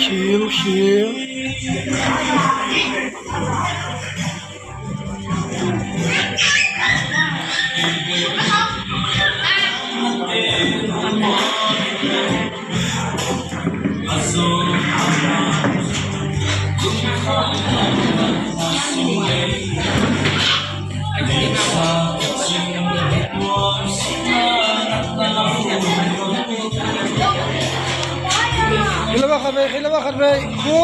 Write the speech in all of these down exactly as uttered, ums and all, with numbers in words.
Khil, khil. Khilaba khat vei, khilaba khat vei. Khu.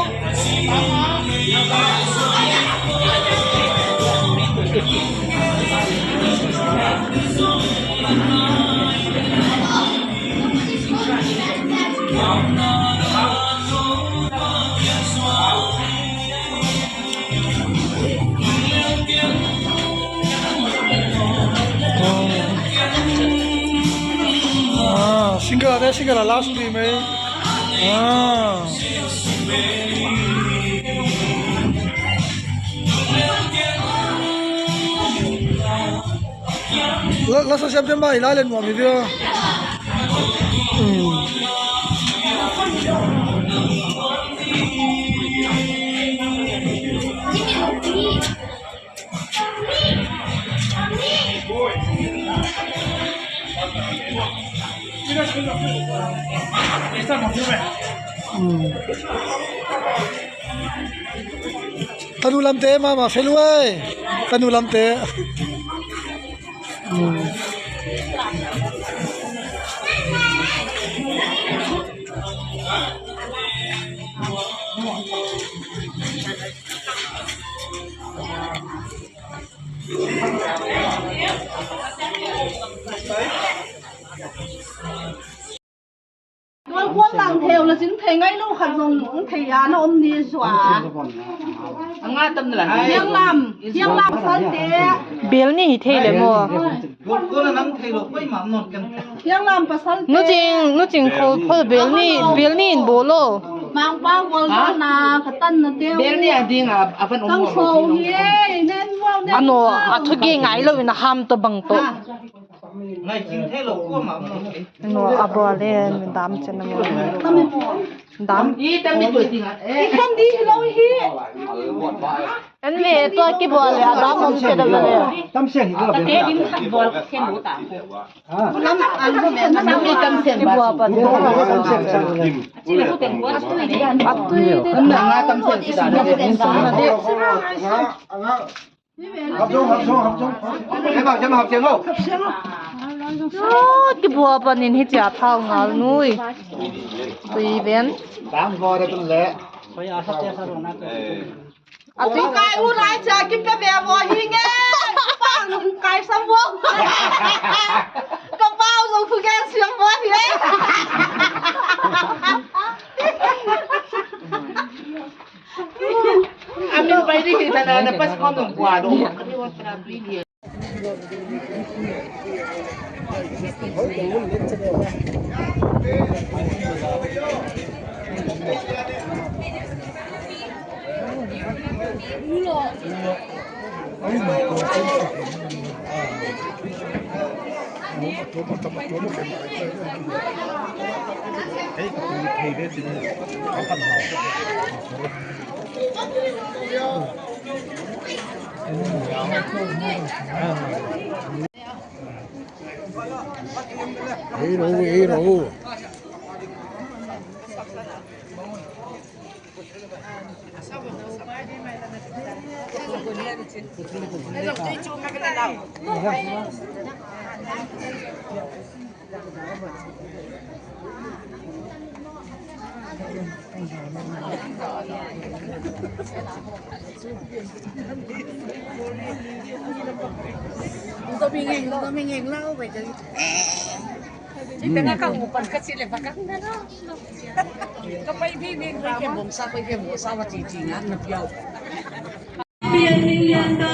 Ah, single ah, single ah, last week, mate. Ah. La, la sa siam siam ba, i la len nuam hi dia. Hmm. Hmm. Tanu lamte mama, Felu ai. Tanu lamte. Hmm. Kual kual lang theu la cin thei ngai lo khat zong thei a na om ni zua. Hiang lam, hiang lam pasal te. Bel ni hi thei le maw? Hiang lam pasal te. Nu Cing, Nu Cing khol phol bel ni, bel ni in bawl lo. Mangpau bawl na ka tan na teu. Bel ni a ding a, a van om lo. Kang so hi e, nen wow nen. Ano, a thu ge ngai lo in a ham to bang to. Ngai cing thei lo kuamah maw. No, a bua le, dam cen a maw. Dam. I tam mi tua ting a. I khen di lo hi. En ve tua ki bua le, a dam om cen a le. Tam siang hi lo. Te din khat bua khen lo ta. Lam an lo ve na mi tam siang ki bua pa. Tam siang. Ci le hu ten bua. A tui di. Tam na nga tam siang ki da. Hap zong, hap zong, hap zong. Hap zong, hap zong. Hap zong. Lut kibua panin hi cia thau ngal nui. Tui ven. Dam go de tun le. A tui kai u lai cia kipia bia bo hi nge. Pang kai sam bo. Ka pau zong thu gen siam bo hi. A min pai ding hi ta na, na pas khawm dong kua dong. Ei lo, ei lo. Ka pai bi mi pai ke bom sa, pai ke bom sa wa ti ti ngan na piau. Pian ning lian ta.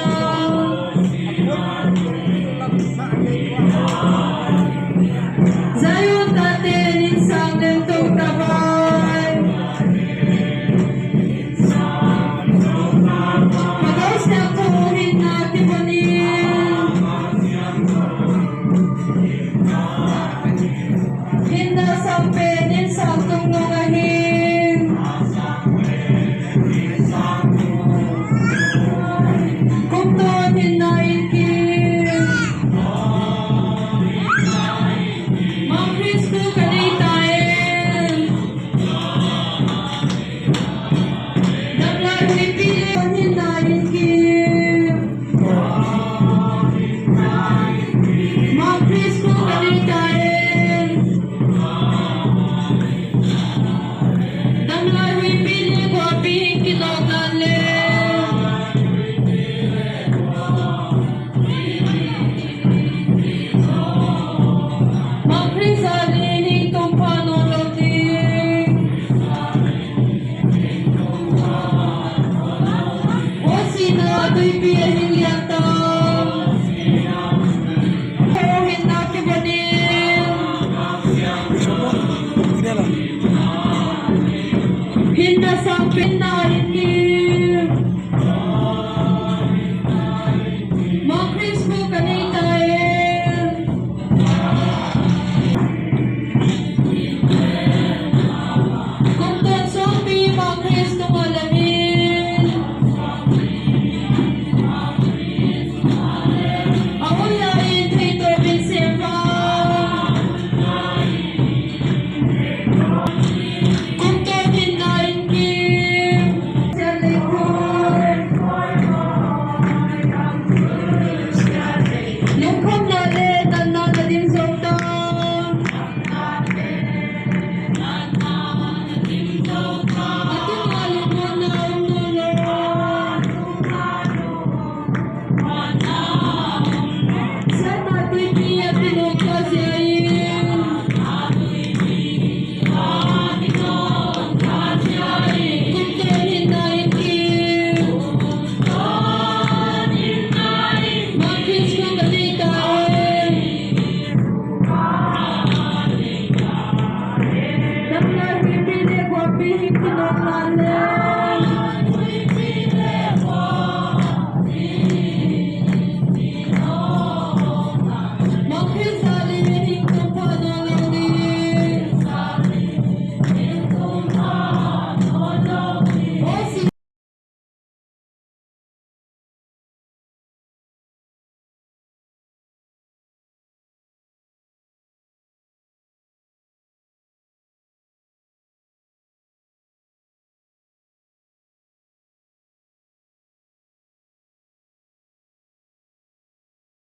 Zion tate nin sang lem to ta vai. Pagau siang ko